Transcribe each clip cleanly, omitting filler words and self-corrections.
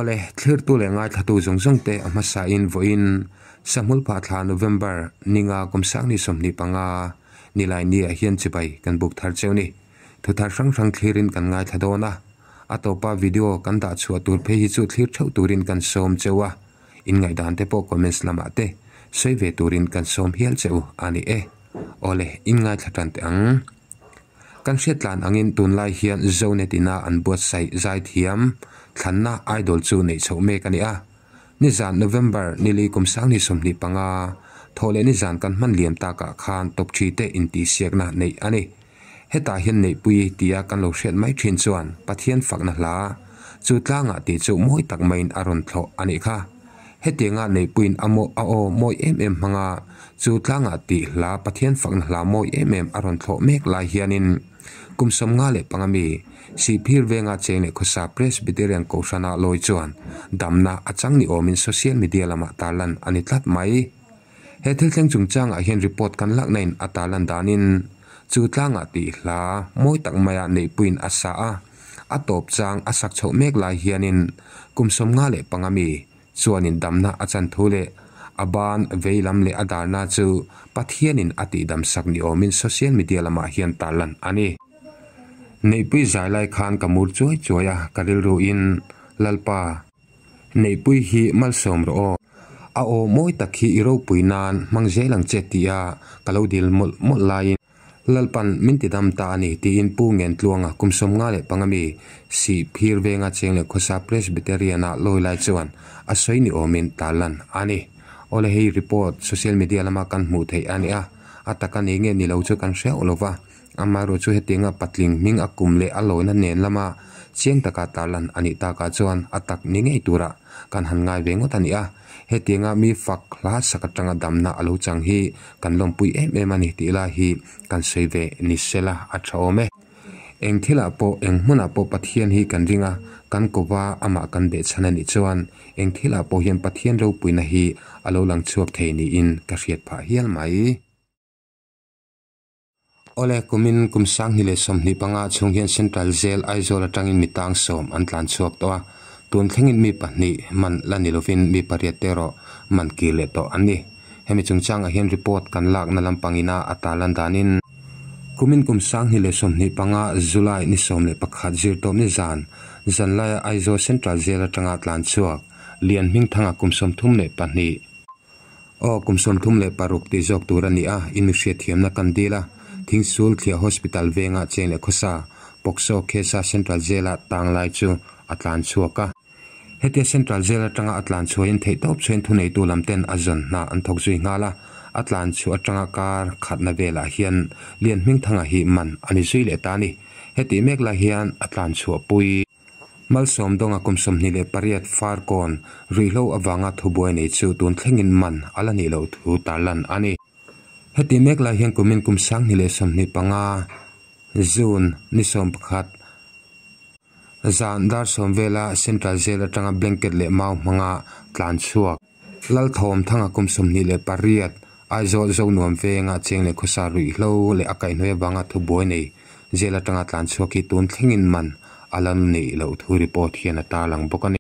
Awle, thlirtu leh ngaithlatu zawng zawng te a hmasain vawiin Sahmulphah thla November ninga kum sangni 25 nilai niah hian chibai kan buk thar cheu ni. Thu thar hrang hrang thlirin kan ngaithla dawn a, a tawpa video kan dah chhuah tur phei hi chu thlir theuh turin kan sawm cheu a, in ngaihdan te pawh comments lamah te sawi ve turin kan sawm hial cheu a ni e. Awle, in ngaithla tan teh ang. Kan hriat tlan angin tunlai hian Zonet ina an buatsaih zaithiam thlanna Idol chu neih chhoh mek a ni a. Nizan November nili kum sangni 25 thaw leh nizan kan hman liam takah khan top three te intihsiakna neih a ni. Hetah hian Neihpui tia kan lo hriat mai thin chuan Pathian fakna hla chu tlangah tih chu mawi tak maiin a rawn thlawh a nih kha. Hetianga Neihpuiin a maw a aw mawi em em hmanga chu tlangah tih hla Pathian fakna hla mawi em em a rawn thlawh mek lai hianin kum 55 mi Sihphir venga cheng leh khawsa Presbyterian Kohhrana lawi chuan damna a chang ni awmin social media lamah tarlan a ni tlat mai. He thil thleng chungchangah hian report kan lakna in a tarlan danin chu tlangah tih hla mawi tak maia Neihpuiin a sa a, a tawp chang a sak chhoh mek lai hianin kum 55 mi chuanin damna a chan thu leh a ban vei lam leh a darna chu Pathianin a tihdam sak ni awmin social media lamah hian tarlan a ni. Neihpui zai lai khan ka mur chuai chuai a, ka rilruin Lalpa Neihpui hi malsawm rawh aw. A aw mawi tak hi i ropui nan hmang zel ang che tia ka lo dil mawlh mawlh laiin Lalpan min ti dam ta a ni tiin Pu Ngentluanga kum 55 mi Sihphir venga cheng leh khawsa Presbyterian-a lawi lai chuan a sawi ni awmin tarlan a ni. Awle hei report social media lama kan hmuh theih a ni a, a taka nei nge ni lo chu kan hreuh lo va. Amaherawhchu chu hetianga patling hming a kum leh a lawina nen lama chiang taka tarlan a nih takah chuan a tak ni ngei tura kan han ngai ve ngawt a ni a. Hetianga mi fak hla sak atanga damna a lo chang hi kan lawmpui em em a ni tih lai hi kan sawi ve ni sela a tha awm e. Eng thilah pawh eng hmunah pawh Pathian hi kan ring a, kan kova amah kan behchhan a nih chuan eng thilah pawh hian Pathian ropuina hi a lo lang chhuak thei niin ka hriat phah hial mai. Awle, kumin kum 2025 chhung hian Central Jail Aizawl atangin mi tang 10 an tlan chhuak tawh a, tun thlengin mi pahnih man la ni lovin mi pariat te erawh man kir leh tawh an ni. Hemi chungchangah hian report kan lakna lampangina a tarlan danin, kumin kum 2025 July ni 11 zirtawp ni zan zanlaia Aizawl Central Jail atanga tlan chhuak Lian Hmingthanga kum 32, Aw, kum 36 tih zawk tur a ni a, in mi hriatthiamna kan dil a, Thingsul Thliah Hospital vengah cheng leh khawsa, Pawksaw Khesa Central Jail-a tang lai chu a tlan chhuak a. Hetia Central Jail atanga a tlan chhuahin theihtawp chhuain thuneitu lam ten a zawn hna an thawk zui nghal a, a tlan chhuah atanga kar khatna velah hian Lian Hmingthanga hi man a ni zui leh ta a ni. Hetih mek lai hian a tlan chhuahpui. Malsawm dawnga kum 28 Farkawn ruihhlo avanga thubuai nei chu tun thlengin man a la nih loh thu tarlan a ni. Heti mek lai hian kumin kum 2025 June ni 11 zan dar 10 vela Central Jail atanga blanket leh mau hmanga tlan chhuak. Lalthawm Thanga kum 28 Aizawl Zonuam venga cheng leh khawsa ruihhlo leh a kaihhnuai avanga thubuai nei jail atanga tlan chhuak hi tun thlengin man a la nih loh thu report hian a tarlang bawk a ni.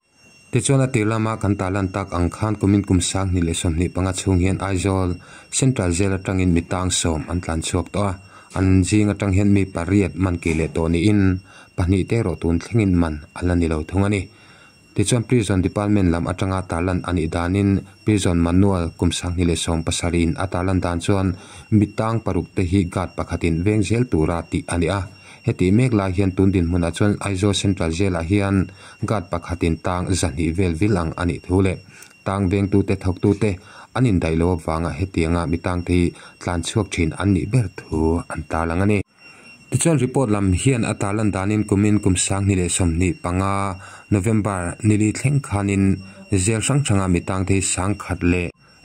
Tichuan a tir lama kan tarlan tak ang khan kumin kum 2025 chhung hian Aizawl Central Jail atangin mi tang 10 an tlan chhuak tawh a, an zing atang hian mi pariat man kir leh tawh niin pahnih te erawh tun thlengin man a la ni lo thung a ni. Tichuan Prison Department lam atanga tarlan a nih danin Prison Manual kum 2017 in a tarlan dan chuan mi tang paruk te hi guard pakhatin veng zel tura tih a ni a. Heti mek lai hian tun dinhmunah chuan Aizawl Central Jail-ah hian guard pakhatin tang 200 vel vil ang a nih thu leh tang vengtute thawktute an indaih lo avanga hetianga mi tang te hi tlan chhuak thin an nih ber thu an tarlang a ni. Tichuan report lam hian a tarlan danin kumin kum 2025 November nili thleng khanin jail hrang hranga mi tang te hi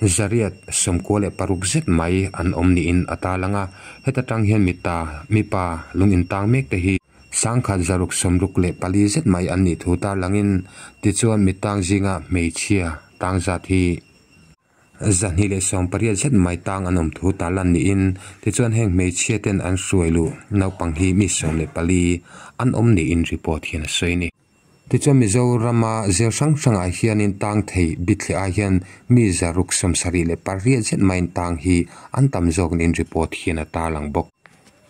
1,196 zet mai an awm niin a tarlang a. Heta tang hian mi ta mipa lung in tang mek te hi 1,664 zet mai an nih thu tarlangin tichuan mi tang zinga hmeichhia tang zat hi 280 zet mai tang an awm thu tarlan niin tichuan heng hmeichhia ten an hruai luh naupang hi mi 14 an awm niin report hian a sawi a ni. Tichuan Mizorama jail hrang hrangah hianin tang thei bithliah ah hian mi 678 zet maiin tang hi an tam zawk niin report hian a tarlang bawk.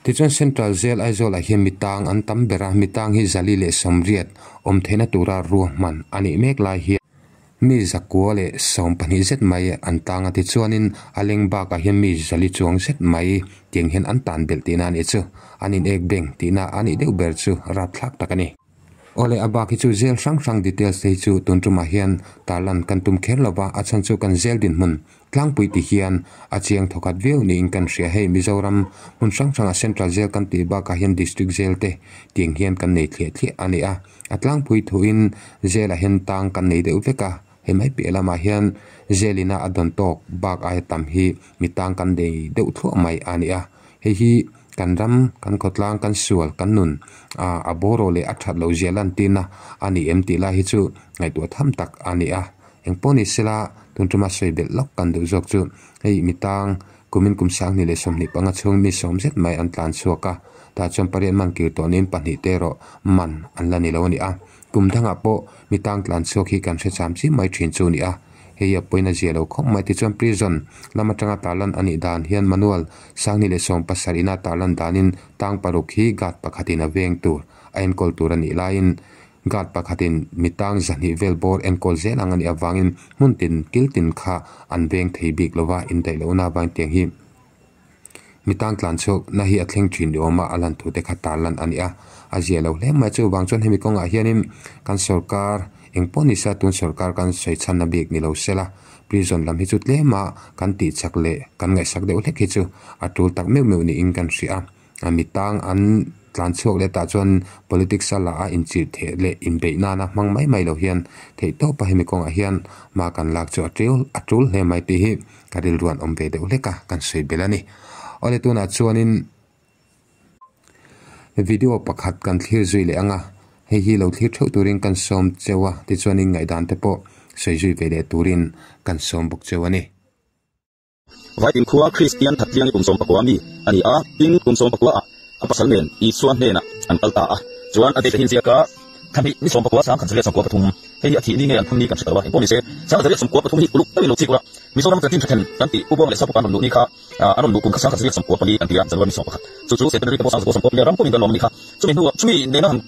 Tichuan Central Jail Aizawl ah hian mi tang an tam ber a, mi tang hi 480 awm theihna tura ruahman a nih mek lai hian mi 912 zet mai an tang a, tichuanin a leng bakah hian mi 400 chuang zet mai tiang hian an tan belh tihna a nih chu. An in ek beng tihna a nih deuh ber chu rapthlak tak a ni. Awle a bak hi chu jail hrang hrang details te hi chu tun tumah hian tarlan kan tum kher lo va, a chhan chu kan jail dinhmun tlangpui ti hian a chiang thawkhat viau niin kan hria. Hei Mizoram hmun hrang hrangah Central Jail kan tih bakah hian District Jail te tiang hian kan nei thliah thliah a ni a, a tlangpui thuin jail ah hian tang kan nei deuh vek a, hei mai piah lamah hian jail ina a dawn tawk bak aia tam hi mi tang kan nei deuh thluah mai a ni a, hei hi kan ram, kan khawtlang, kan sual, kan nun a bawraw leh a that loh zia lantirna a ni em tih lai hi chu ngaihtuah tham tak a ni a. Engpawh ni sela tun tuma sawi belh lawk kan duh zawk chu hei mi tang kumin kum 2025 chhung mi 10 zet mai an tlan chhuak a, tah chuan pariat man kir tawh niin pahnih te erawh man an la ni lo a ni a. Kum dangah pawh mi tang tlan chhuak hi kan hre cham chiam mai thin chu a ni a, hei hi a pawina zia lo khawp mai. Tichuan prison lam atanga tarlan a nih dan hian manual 2017 ina tarlan danin tang paruk hi guard pakhatin a veng tur a enkawl tur a nih laiin guard pakhatin mi tang 200 vel bawr enkawl zel ang a nih avangin hmun tin kil tin kha an veng thei bik lova indaih lohna avangin tiang hi mi tang tlan chhuak na hi a thleng thin ni awm a, a lan thu te kha tarlan a ni a, a zia lo hle mai. Chuvang chuan hemi kawngah hianin kan sorkar eng pawh ni se tun sorkar kan sawi chhanna bik ni lo sela prison lam hi chu tlem a kan tih chak leh kan ngaihsak deuh hlek hi chu a tul tak meuh meuh niin kan hria a, mi tang an tlan chhuak leh tah chuan politics a la a inchirh theh leh inbeih nana hmang mai mai lo hian theih tawp a hemi kawngah hian hma kan lak chu a tul a tul hle mai tih hi ka rilruan awm ve deuh hlek a kan sawi belh a ni. Awle tunah chuanin video pakhat kan thlir zui leh ang a, hei hi lo thlir theuh turin kan sawm cheu a, tichuanin ngaihdan te pawh sawi zui ve leh turin kan sawm bawk cheu a ni. Vaitin khua Kristian Thatliangi kum 19 mi a ni a, tin kum 19 ah a pasal nen Isua hnenah an kal ta a, chuan a date hin ziak a, thahnih ni 19 1993, hei hi a thih ni nge an phun ni kan hre ta lo a, engpawh ni se 1993 hi uluk takin lo chik ula, Mizoram chanchin tha thlen kan tih Pu Buang leh Sapuka an rawn luh ni kha an rawn luh kum kha 1994 kan ti a, January ni 11, chu chu Centenary te pawh 1994 ram pawhin kan lawm a ni kha, chumi hnuah chumi nena han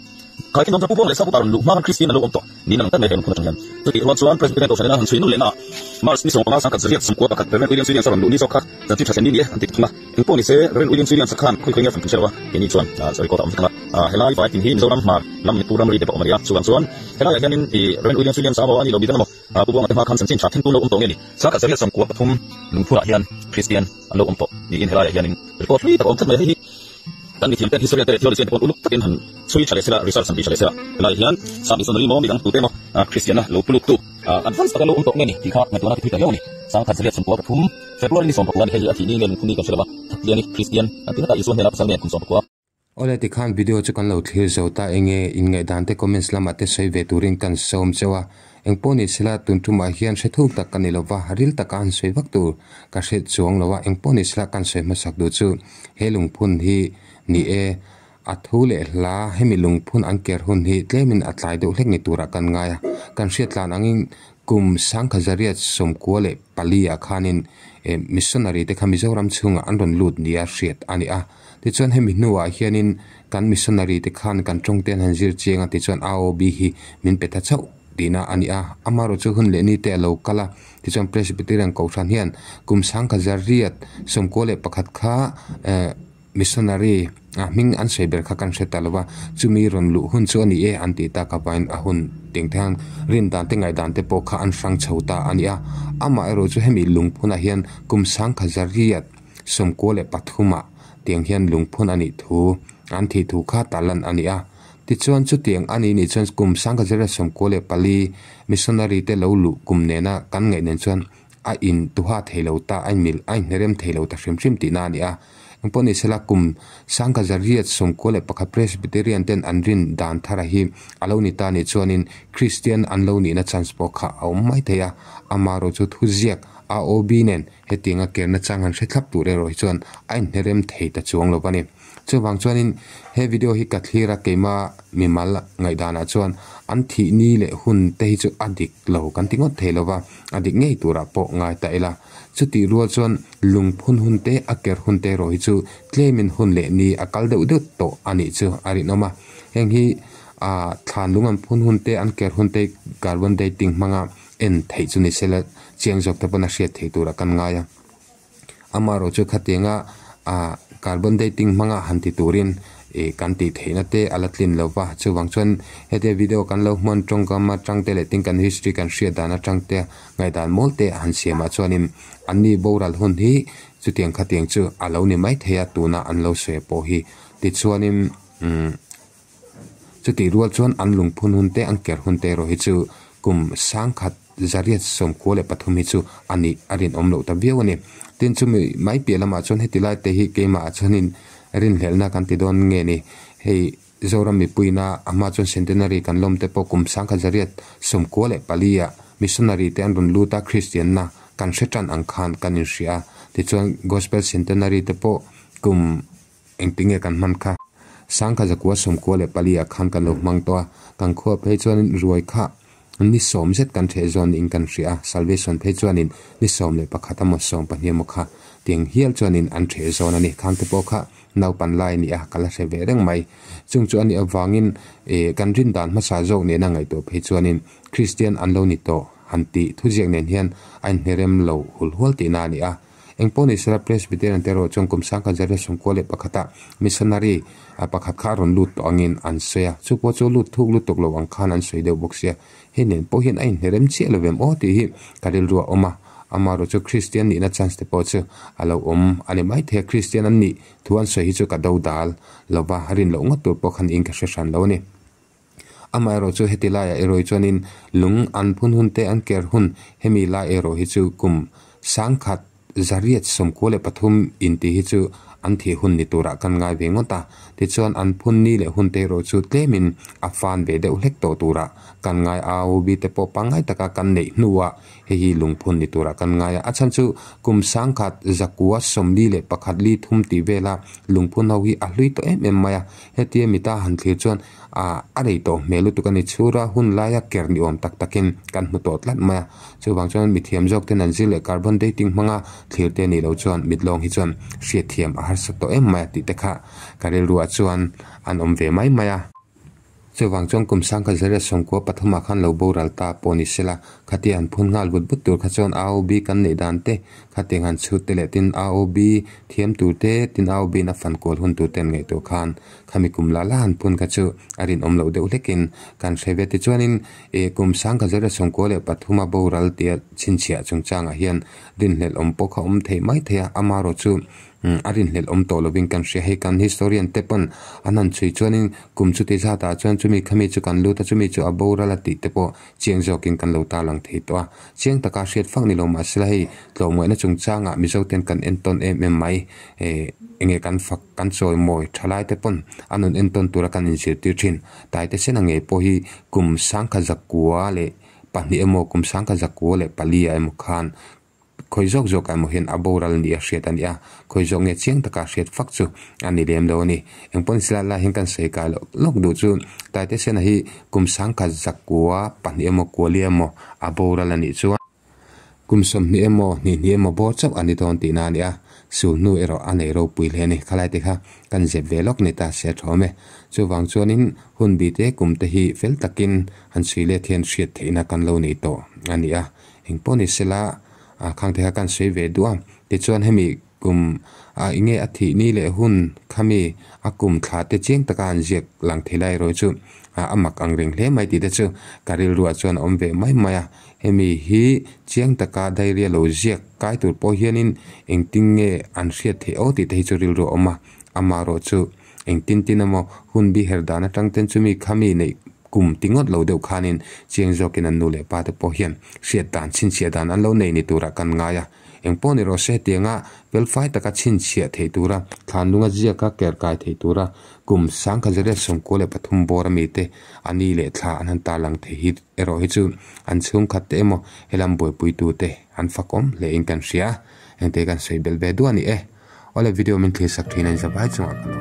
Khai khi nawmcha Pu Buang leh Sapuka rawn luh hma khan Kristian a lo awm tawh niin a lang tlat mai he lungphun atang hian. Chutih rual chuan Presbyterian Kohhran ina han chhui nul lehna ah March ni 15 1991 Reverend William Williams a rawn luh ni zawk kha chanchin tha thlen ni ni e an ti thung a. Engpawh ni se Reverend William Williams a khan khawi khawi nge a fun thung hre lo a, keini chuan record a awm vek ang a. Helai vai tin hi Mizoram hmar lam Manipur ramri te pawh awm a ni a, chuvang chuan helaiah hianin i Reverend William Williams a maw a ni lo mi dang emaw Pu Buanga te hma khan chanchin tha thlengtu lo awm tawh nge ni? 1993 lungphunah hian Kristian an lo awm tawh niin helaiah hianin record hlui tak a awm tlat mai a, hei hi kan mithiam ten historian te leh theologian te pawh uluk takin han chhui tha leh sela, research han ti tha leh sela, helaiah hian Sap missionary maw midang tute emaw Kristianna lo puluk tu advance taka lo awm tawh nge ni tih kha ngaihtuahna ti thui ta viau a ni. 1993 February ni 19 ni hei hi a thih ni nge lungphun ni kan hre lo va, Thatliani Kristian an ti hlata Isua hnena pasal nen kum 19. Awle tikhan video chu kan lo thlir zo ta enge inngaihdan te comments lamah te sawi ve turin kan sawm cheu a, engpawh ni sela tun tumah hian hre thuk tak ka ni lova, ril taka han sawi vak tur ka hre chuang lo a, engpawh ni sela kan sawi hmasak duh chu he lungphun hi ni e, a thu leh hla hemi lungphun an ker hun hi tlemin a tlai deuh hlek ni turah kan ngai a, kan hriat tlan angin kum 1994 ah khanin missionary te kha Mizoram chhungah an rawn lut nia hriat a ni a. Tichuan hemi hnuah hianin kan missionary te khan kan tawng te an han zir chiang a tichuan AOB hi min pe ta chauh tihna a ni a. Amaherawhchu chu hun leh ni te a lo kal a, tichuan Presbyterian Kohhran hian kum 1991 kha eh missionary a hming an sawi ber kha kan hre ta lo va, chumi rawn luh hun chu a ni e an tih tak avangin a hun teng te hian rin dan te ngaihdan te pawh kha an hrang chho ta a ni a. Amaherawhchu chu hemi lungphunah hian kum 1993 ah tiang hian lungphun a nih thu an thih thu kha tarlan a ni a. Tichuan chutiang a nih nih chuan kum 1994 missionary te lo luh kum nena kan ngaih nen chuan a in tuha thei lo ta, a inmil, a inhnerem thei lo ta hrim hrim tihna a ni a. Engpawh ni sela kum 1991 Presbyterian ten an rin dan thara hi a lo ni ta nih chuanin Christian an lo nihna chance pawh kha a awm mai thei a. Amaherawhchu thuziak. AOB nen hetianga kerna chang han hre thlap tur erawh hi chuan a inhnerem thei ta chuang lo a ni. Chuvang chuanin he video hi ka thlir a, keima mimal ngaihdanah chuan an thih ni leh hun te hi chu a dik lo kan ti ngawt thei lo va, a dik ngei turah pawh ngai ta ila. Chutih rual chuan lungphun hun te, a ker hun te erawh hi chu tlemin hun leh ni a kal deuh deuh tawh a nih chu a rinawm a. Heng hi ah thlan lung an phun hun te, an ker hun te carbon dating hmanga en theih chu ni sela chiang zawk te pawn a hriat theih turah kan ngai a. Amaherawh chu khatianga ah carbon dating hmanga han ti turin ih kan tih theihna te a la tlin lo va, chuvang chuan hetia video kan lo hman tawngkam atang te leh tin kan history kan hriat dan atang te ngaihdan mawl te han siamah chuanin anni boral hun hi chutiang khatiang chu a lo ni mai thei a tuna an lo sawi pawh hi tichuanin umm Chutih rual chuan an lungphun hun te, an ker hun te erawh hi chu kum sangkhat zariat 93 hi chu a nih a rinawm loh ta viau a ni. Tin, chumi mai piah lamah chuan heti lai te hi keimah chuanin rinhlelhna kan ti dawn nge ni? Hei Zoram mipuiina a hma chuan Centenary kan lawm te pawh kum sangkhat zariat 94 ah missionary te an rawn lut a, Kristianna kan hre tan ang khan kan inhria a. Tichuan Gospel Centenary te pawh kum Engtinge kan hman kha? Sangkha zakua 94 ah khan kan lo hmang tawh a, kan khua phei chuanin ruai kha ni sawm zet kan ṭheh zawn niin kan hria a, Salvation phei chuanin ni 11 emaw 12 emaw kha tiang hial chuanin an ṭheh zawn a ni. Khangte pawh kha naupan lai a ni a, ka la hre ve reng mai. Chung chu a nih avangin kan rin dan hmasa zawk nena ngaihtuah phei chuanin Kristian an lo ni tawh han tih thuziak nen hian a inhnerem lo hulhual tihna a ni a. Engpawh ni sela Presbyterian te erawh chuan kum sangkhat zariat 91 ah missionary pakhat kha a rawn lut tawh angin an sawi a, chu pawh chu lut thuk lutuk lo ang khan an sawi deuh bawk sia. Hei nen pawh hian a inhnerem chiah lo vem aw tih hi ka rilru a awm a, amaherawh chu Kristian nihna chance te pawh chu a lo awm a ni maithei a, Kristian an nih thu an sawi hi chu ka do dal lova rin loh ngawt tur pawh khan in ka hre hran lo a ni. Amaherawh chu heti laiah erawh hi chuanin lung an phun hun te an ker hun hemi lai erawh hi chu kum sangkhat zariat 93 intih hi chu an thih hun ni turah kan ngai ve ngawt a. Tichuan an phun ni leh hun te erawh chu tlemin a fan ve deuh hlek tawh turah kan ngai a, AOB te pawh pangngai taka kan neih hnuah hei hi lungphun ni turah kan ngai a. A chhan chu kum sangkhat zakua 41 li thum tih vela lungphun ho hi a hlui tawh em em mai a. Hetia mita han thlir chuan ah a rei tawh hmel lutuk a ni. Chhura hun laia ker ni awm tak takin kan hmu tawh tlat mai a. Chuvang chuan mithiam zawk ten an zir leh carbon dating hmanga thlir te nih loh chuan mitlawng hi chuan hriatthiam a harsa tawh em mai a tih te kha ka rilruah chuan an awm ve mai mai a. Chuvang chuan kum sangkhat zariat 93 ah khan lo boral ta pawh ni sela, khatia an phun nghal vut vut tur kha chuan AOB kan neih dan te, khatiang han chhut te leh tin AOB thiam tur te, tin AOB in a fan kual hun tur te an ngaihtuah khan khami kum la la han phun kha chu a rinawm loh deuh hlekin kan hre ve. Tichuanin eh kum sangkhat zariat 93 a boral tia chhinchhiah chungchangah hian rinhlelh awm pawh kha awm theih mai thei a, amaherawh chu A rinhlelh awm tawh lovin kan hria. Hei kan historian te pawn an han chhui chuanin kum chuti zatah chuan chumi khami chu kan lut a, chumi chu a boral a tih te pawh chiang zawkin kan lo tarlang thei tawh a. Chiang taka hriat fak ni lo mahsela hei tlawmngaihna chungchangah Mizo ten kan entawn em em mai. Enge kan fak kan chawimawi thalai te pawn a nun entawn tura kan inzirtir thin. Taite sena ngei pawh hi kum 1902 emaw kum 1904 ah emaw khan Khawi zawk zawk emaw hian a boral ni a hriat a ni a, khawi zawk nge chiang taka hriat fak chu a ni lem lo a ni. Engpawh ni silai lai hian kan sawi kai loh lawk duh chu Taite Sena hi kum 1902 emaw kuali emaw a boral a nih chuan kum 20 emaw 22 emaw bawr chauh a ni dawn tihna a ni a, sul hnu erawh a nei ropui hle a ni. Khalai te kha kan zep ve lawk ni ta se a thawm e. Chuvang chuanin hun bi te kum te hi fel takin han chhui let hian hriat theihna kan lo nei tawh a ni a. Engpawh ni sela a khang te kha kan sawi ve duh a, tichuan hemi kum ah enge a thih ni leh hun khami a kum thla te chiang taka an ziak lang thei lai erawh chu a mak ang reng hle mai tih te chu ka rilruah chuan a awm ve mai mai a, hemi hi chiang taka diary a lo ziak kai tur pawh hianin engtin nge an hriat theih aw tih te hi chu rilru a awm a, amaherawh chu engtin tin emaw hun bi her dan atang ten chumi khami neih Kum ti ngawt lo deuh khanin chiang zawkin an nu leh pa te pawh hian hriat dan, chhinchhiah dan an lo nei ni turah kan ngai a. Engpawh ni rawh se hetianga felfai taka chhinchhiah theih tura thlanlunga ziaka ker kai thei tura kum 1993 bawr ami te a ni leh thla an han tarlang thei hi erawh hi chu an chhungkhat te emaw helam buaipuitu te an fakawm hle in kan hria. Engte kan sawi belh ve duah a ni e. Awle video min thlir sak thin a in zavai chungah ka lawm.